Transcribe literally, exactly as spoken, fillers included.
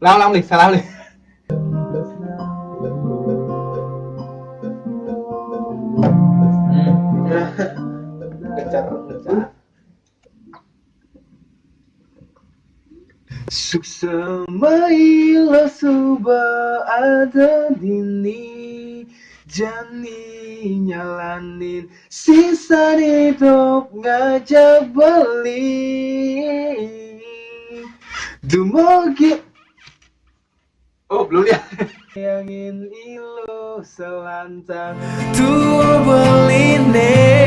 Ulang, ulang, Bli. Salah, Bli. Hmm. Kejar, kejar. Suk samaila suba ada dini, jani nyalanin sisa hidup ngajak beli. Dumugi. Oh, belum ya. Angin ilu selantang. Tua beline.